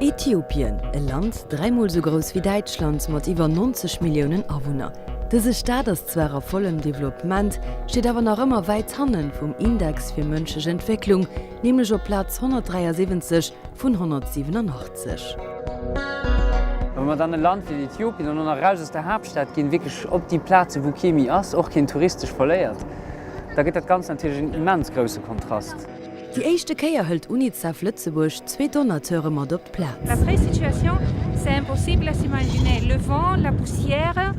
Äthiopien, e Land dräimol sou grouss wéi Däitschland, mat iwwer 90 Milliounen Awunner. Dëse Staat ass zwar a vollem Developpement, steet awer nach ëmmer wäit hanne vum Index fir mënschlech Entwécklung, nämlech op Plaz 173 vun 187. Wa mer dann e Land wéi Äthiopien an och nach eraus aus der Haaptstad ginn, wierklech op déi Plaze wou kee méi ass, och keen Tourist sech verléiert, da gëtt dat Ganzt natierlech en immens grousse Kontrast. Déi éischte Kéier hëlt Unicef Lëtzebuerg zwee Donateure mat op d'Plaz. La vraie situation, c'est impossible à s'imaginer, le vent, la poussière,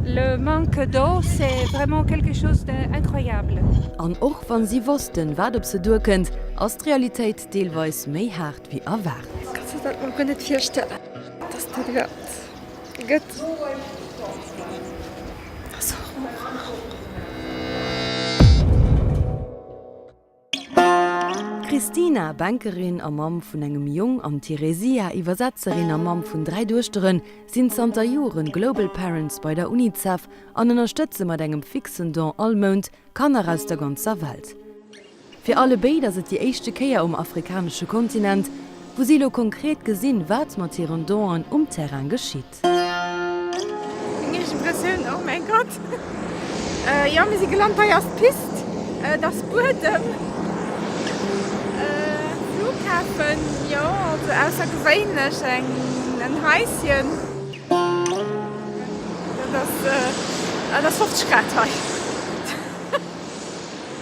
le manque d'eau, c'est vraiment quelque chose d'incroyable. An och wann si wossten, wat op se duerkënnt, ass d'Realitéit deelweis méi haart wéi erwaart. Kanns der dat mol guer net virstellen, dass dat iwwerhaapt gëtt. Ass Horror. D'Christina, Bankerin a Mamm vun engem Jong, an d'Tiresia, Iwwersetzerin a Mamm vun 3 Duechteren, sinn zanter Joren Global Parents bei der Unicef an ënnerstëtze mat engem fixen Don all Mount Kanner aus der ganzer Welt. Fir allebéid ass et déi éischte Kéier um afrikanesche Kontinent, wou si elo konkret gesinn, wat mat hiren Donen um Terrain geschitt. Meng éischt Impressioun, oh mäin Gott, jo mir si gelant, hei ass d'Pist, et ass Buedem, Flughafen, jo also aussergewéinlech, en Haischen, dat ass, et ass 50 Grad hei.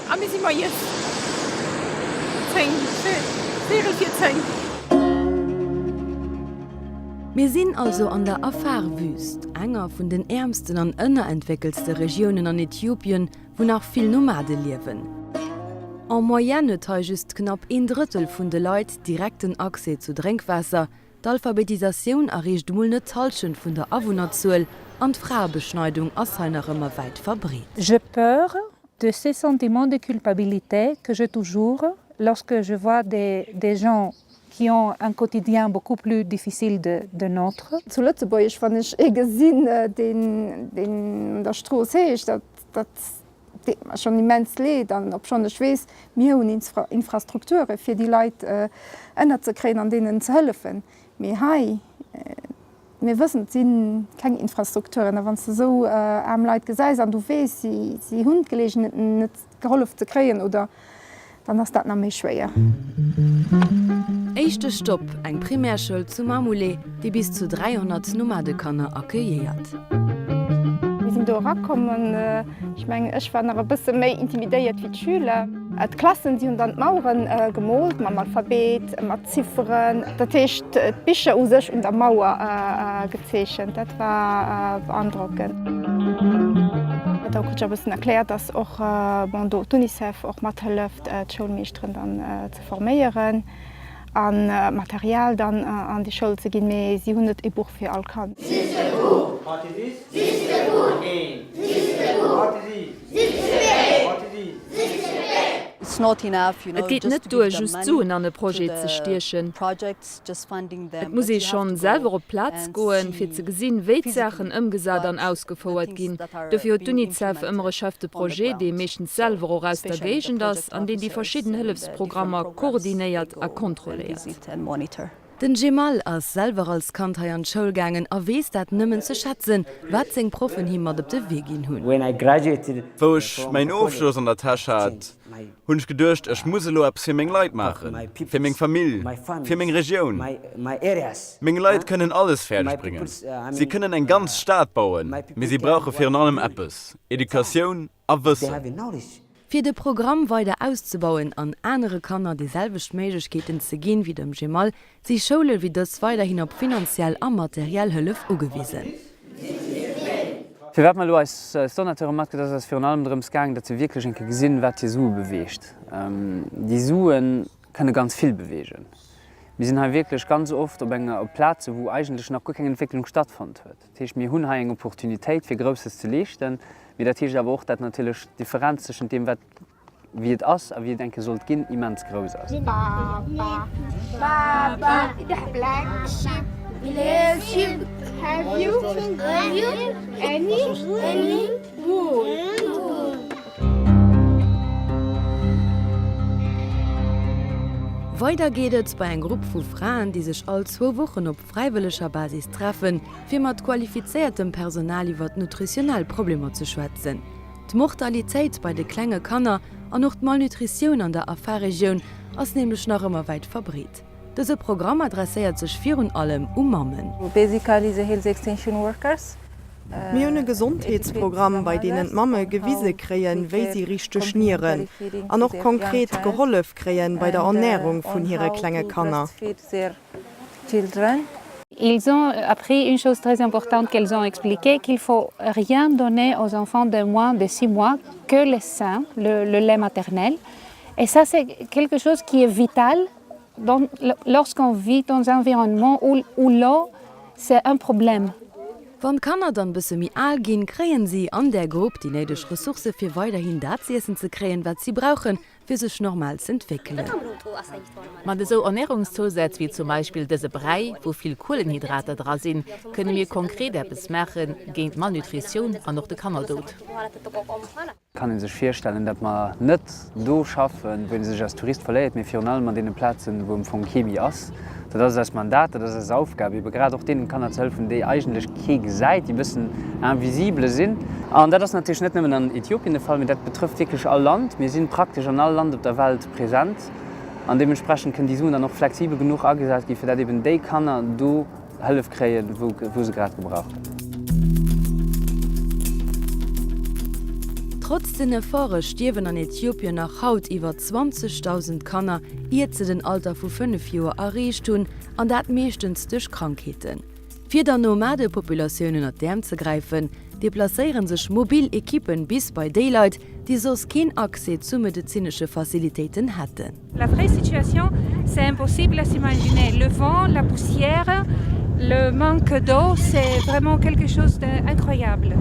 A mir si moies 10, véierel vir 10. Mir sinn also an der Afar-Wüst, enger vun den äermsten an ënnerentwéckelste Regiounen an Äthiopien, wou nach vill Nomade liewen. En moyenne huet hei just knapp een Drëttel vun de Leit direkten Accès zu Drénkwaasser, D'Alphabetisatioun erreecht emol net d'Hallschent vun der Awunnerzuel an d'Fraebeschneidung ass hei nach ëmmer wäit verbreet. J'ai peur de ce sentiment de culpabilité que j'ai toujours lorsque je vois des des gens qui ont un quotidien beaucoup plus difficile de de nôtre. Zu Lëtzebuerg, wann ech ee gesinn, deen deen un der Strooss heescht, dat dat deet mer schonn immens leed. An obschonn ech weess, mir hunn Infrastrukture fir déi Leit ënnerzekréien an deenen ze hëllefen, mee hei, mir wëssen, et si keng Infrastrukturen. A wann s de esou aarm Leit gesäis an du weess, si hunn d'Geleegenheet net gehollef ze kréien oder, dann ass dat nach méi schwéier. Éischte Stopp, eng Primärschoul zu Mamoulet, déi bis zu 300 Nomadekanner accueilléiert. Mir sinn do erakomm an ech mengen, ech war nach e bësse méi intimidéiert wéi d'Schüler. D'Klassen, déi hunn dann d'Mauere gemoolt mam Alphabet, mat Zifferen, dat heescht d'Bicher u sech un der Mauer gezeechent. Dat war beandrockend. Da krut ech e bëssen erkläert, dass och bon do d'Unicef och mathëlleft d'Schoulmeeschteren dann ze forméieren a Material dann an déi Schoul ze ginn, mee si hunn net ee Buch fir all Kand. Et geet net duer, just Suen an e Projet ze stiechen. Et muss ee schonn selwer op d'Plaz goen, fir ze gesinn, wéi d'Saachen ëmgesat an ausgefouert ginn. Dofir huet d'Unicef ëmmer e Chef de projet, dee meeschtens selwer och aus der Géigend ass an deen déi verschidden Hëllefsprogrammer koordinéiert a kontrolléiert. Den Jemal ass selwer als Kand hei an d'Schoul gaangen a weess dat nëmmen ze schätzen, wat seng Proffen him mat op de Wee ginn hunn. Wou ech mäin Ofschloss an der Täsch hat, hunn ech geduecht, ech muss elo eppes fir meng Leit maachen, fir meng Famill, fir meng Regioun. Meng Leit kënnen alles fäerdeg bréngen, si kënnen eng ganz Stad bauen, mee si brauche virun allem eppes, Educatioun a Wëssen. Fir de Programm weider auszebauen an anere Kanner déi selwecht Méiglechkeeten ze ginn wéi dem Jemal, si Schoule wéi dës weiderhin op finanziell a materiell Hëllef ugewisen. Firwat mer elo eis Donateure matgëtt, ass eis virun allem drëms gaangen, datt se wierklech eng Kéier gesinn, wat hir Sue beweegt. Déi Sue kënne ganz vill beweegen. Mir sinn hei wierklech ganz oft op enger, op Plaze wou eigentlech nach guer keng Entwécklung stattfonnt huet. Dat heescht, mir hunn hei eng Opportunitéit fir Grousses ze leeschten, mee dat heescht awer och, datt natierlech d'Differenz tëschent deem wat wéi et ass a wéi et eng Kéier sollt ginn, immens grouss ass. Weider geet et bei eng Grupp vu Fraen, déi sech all zwou Wochen op fräiwëlleger Basis treffen, fir mat qualifizéiertem Personal iwwer nutritionell Problemer ze schwätzen. D'Mortalitéit bei de klenge Kanner an och d'Malnutritioun an der Afar-Regioun ass nämlech nach ëmmer wäit verbreet. Dëse Programm adresséiert sech virun allem u Mammen. Basically the health extension workers. Mir hunn e Gesondheetsprogramm, bei deenen d'Mamme gewise kréien, wéi si richteg nieren an och konkret gehollef kréien bei der Ernärung vun hire klenge Kanner. Ils ont appris une chose très importante qu'elles ont expliqué, qu'il faut rien donner aux enfants de moins de 6 mois que le sein, le, le lait maternel. Et ça, c'est quelque chose qui est vital lorsqu'on vit dans un environnement où, où l'eau, c'est un problème. Wann d'Kanner dann bësse méi al ginn, kréien si an där Grupp déi néideg Ressourcë fir weiderhin dat z'iessen ze kréien, wat si brauchen, fir sech normal z'entwéckelen. Mat esou Ernärungszousätz wéi zum Beispill dëse Bräi, wou vill Kuelenhydrater dra sinn, kënne mir konkret eppes maache géint d'Malnutritioun an och de Kannerdoud. Kann ee sech virstellen, datt mer net do schaffen, wou ee sech als Tourist verléiert, mee virun allem an deene Plazen, wou am Fong kee méi ass. Dat ass eist Mandat, dat ass eis Aufgab, ebe grad och deenen Kanner ze hëllefen, déi eigentlech kee gesäit, déi e bëssen invisible sinn. An dat ass natierlech net nëmmen an Äthiopien de Fall, mee dat betrëfft wierklech all Land. Mir si praktesch an all Land op der Welt present an deementsprechend kënnen déi Suen dann och flexibel genuch agesat gi fir dat eben déi Kanner do, Hëllef kréien, wou se grad gebraucht gëtt. Trotz den Efforte stierwen an Äthiopien nach haut iwwer 20.000 Kanner, iert se den Alter vu 5 Joer erreecht hunn, an dat meeschtens duerch Krankheeten. Fir der Nomadepopulatioun ënner d'Äerm ze gräifen, deplacéiere sech mobil Ekippen bis bei déi Leit, déi soss keen Accès zu medezinesche Facilitéiten hätten. La vraie situation, c'est impossible à s'imaginer. Le vent, la poussière, le manque d'eau, c'est vraiment quelque chose d'incroyable.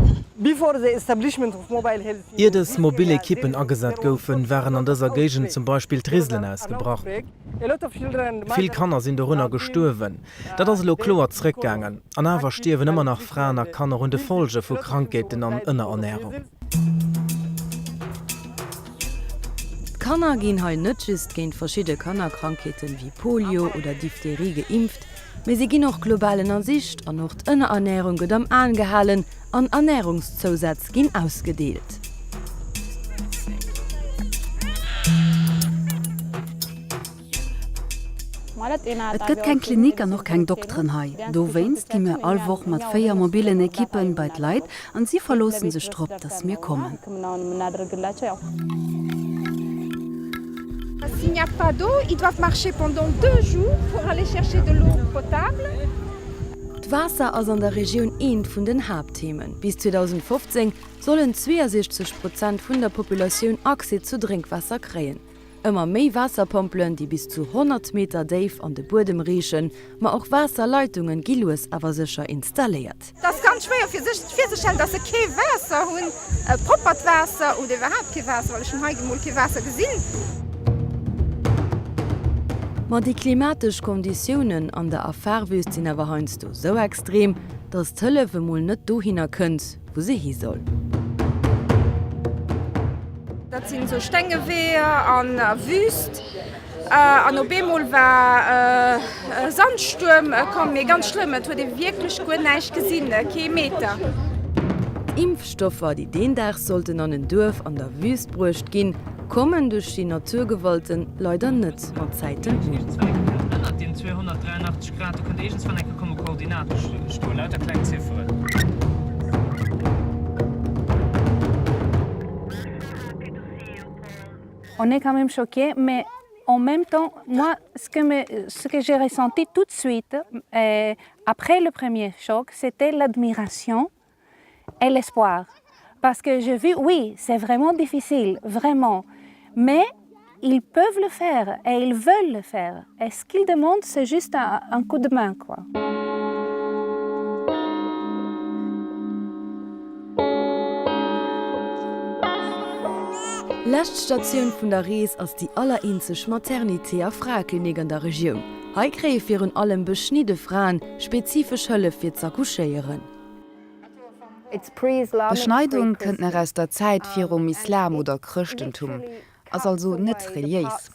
Ier dës mobil Ekippen agesat goufen, waren an dëser Géigend zum Beispill d'Riselen ausgebrach. Vill Kanner sinn dorunner gestuerwen. Dat ass elo kloer zréckgaangen. An awer stierwen ëmmer nach Fraen a Kanner un de Folge vu Krankheeten an Ënnerernärung. D'Kanner ginn hei net just géint verschidde Kannerkrankheeten wéi Polio oder Diphtherie geimpft, mee si ginn och global ënnersicht an och d'Ënnerernärung gëtt am Aen gehalen an Ernärungszousätz ginn ausgedeelt. Et gëtt keng Klinik an och keng Dokteren hei. Dowéinst gi mir all Woch mat 4 mobillen Ekippen bei d'Leit an si verloossen sech drop, dass mir kommen. D'Waasser ass an der Regioun eent vun den Haaptthemen. Bis 2015 sollen 62 Prozent vun der Populatioun Accès zu Drénkwaasser kréien. Ëmmer méi Waasserpompelen, déi bis zu 100 Meter déif an de Buedem reechen, ma och Waasserleitungen gi lues awer sécher installéiert. Et ass ganz schwéier fir sech virzestellen, dass se kee Waasser hunn, proppert Waasser oder iwwerhaapt kee Waasser, well ech hunn hei emol kee Waasser gesinn. Ma déi klimatesch Konditiounen an der Afar-Wüst sinn awer heiansdo sou extrem, dass d'Hëllef emol net dohinner kënnt, wou se hi soll. Dat sinn esou stenge Weeër an Wüst an op eemol war e Sandstuerm komm, mee ganz schlëmm, et huet ee wierklech guer näischt gesinn, kee Meter. D'Impfstoffer, déi deen Dag sollten an en Duerf an der Wüst bruecht ginn, kommen duerch déi Naturgewalten leider net mat Zäiten un. On est quand même choqué, mais en même temps, moi, ce que, me, ce que j'ai ressenti tout de suite, euh, après le premier choc, c'était l'admiration et l'espoir. Parce que j'ai vu, oui, c'est vraiment difficile, vraiment, mais ils peuvent le faire et ils veulent le faire. Et ce qu'ils demandent, c'est juste un, un coup de main, quoi. Lescht Statioun vun der Rees ass déi allereenzeg Maternité a Fraeklinik an der Regioun. Hei kréie virun allem beschnidde Fraen spezifesch Hëllef fir z'accouchéieren. D'Beschneidung kënnt nach aus der Zäit virum Islam oder Chrëschtentum, ass also net reliéis.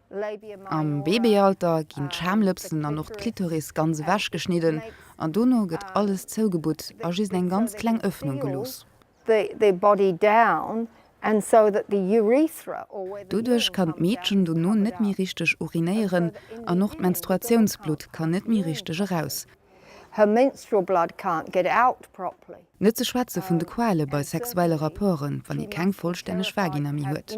Am Babyalter ginn d'Schamlëpsen an och d'Klitoris ganz ewechgeschnidden an dono gëtt alles zougebutt a just eng ganz kleng Ëffnung gelooss. Doduerch kann d'Meedchen dono net méi richteg urinéieren an och d'Menstruatiounsblutt kann net méi richteg eraus. Net ze schwätze vun de Quale bei sexuelle Rapporten, wann ee keng vollstänneg Vagina méi huet.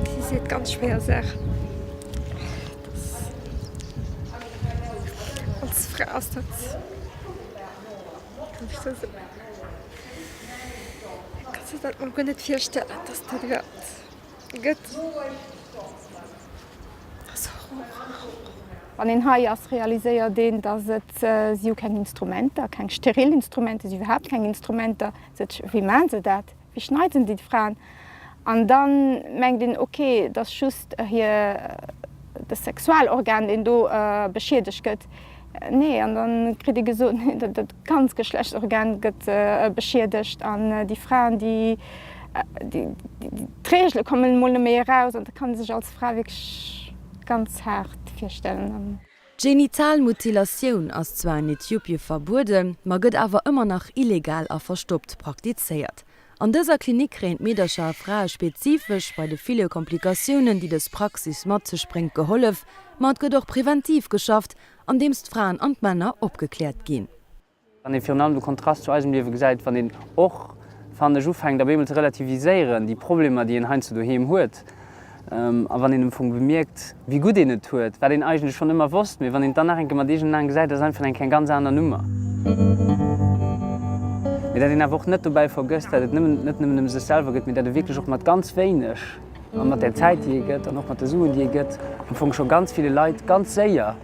Si seet ganz schwéier Saachen. Als Fra ass dat, kann ech dat kanns de dat mol guer net virstellen, dass dat iwwerhaapt gëtt. Ass Horror. Wann een hei ass, realiséiert een, dass et, si hu keng Instrumenter, keng steril Instrumenter, si hu iwwerhaapt keng Instrumenter. Sot ech, wéi maachen se dat? Wéi schneiden déi d'Fraen? An da mengt een, ok, et ass just hir, de Sexualorgan, deen do beschiedegt gëtt. Nee, an da kritt ee gesot, nee, dat ganz Geschlechtsorgan gëtt beschiedegt an déi Fraen, déi, d'Reegele kommen emol net méi eraus an dat kann ee sech als Fra wierklech ganz haart virstellen. D'Genitalmutilatioun ass zwar an Äthiopie verbueden, ma gëtt awer ëmmer nach illegal a verstoppt praktizéiert. An dëser Klinik kréien d'Meedercher a Frae spezifesch bei de ville Komplikatiounen, déi dës Praxis mat sech bréngt, gehollef. Ma et gëtt och preventiv geschafft, andeems d'Fraen an d'Männer opgekläert ginn. Wann ee virun allem de Kontrast zu eisem Liewe gesäit, wann een och, fannen ech, ufänkt op eemol ze relativiséieren, déi Problemer, déi een heiansdo doheem huet, a wann een am Fong bemierkt, wéi gutt een et huet, wat een eigentlech schonn ëmmer wosst, mee wann een et dann nach eng Kéier mat eegenen Aen gesäit, ass einfach eng Kéier eng ganz aner Nummer. Mee dat een awer och net dobäi vergësst, dat et nëmmen, net nëmmen ëm sech selwer gëtt, mee dat e wierklech och mat ganz wéineg a mat där Zäit, déi ee gëtt, an och mat de Suen, déi ee gëtt, am Fong scho ganz ville Leit ganz séier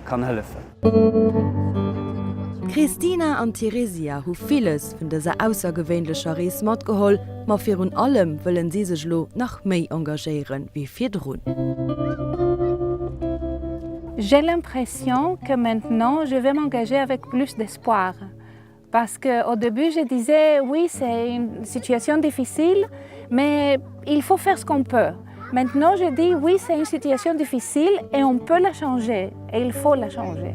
kann hëllefen. D'Christina an d'Theresia hu villes vun dëser aussergewéinlecher Rees matgeholl, ma virun allem wëllen si sech elo nach méi engagéiere wéi virdrun. J'ai l'impression que maintenant je vais m'engager avec plus d'espoir parce que au début je disais oui c'est une situation difficile mais il faut faire ce qu'on peut. Maintenant je dis oui c'est une situation difficile et on peut la changer et il faut la changer.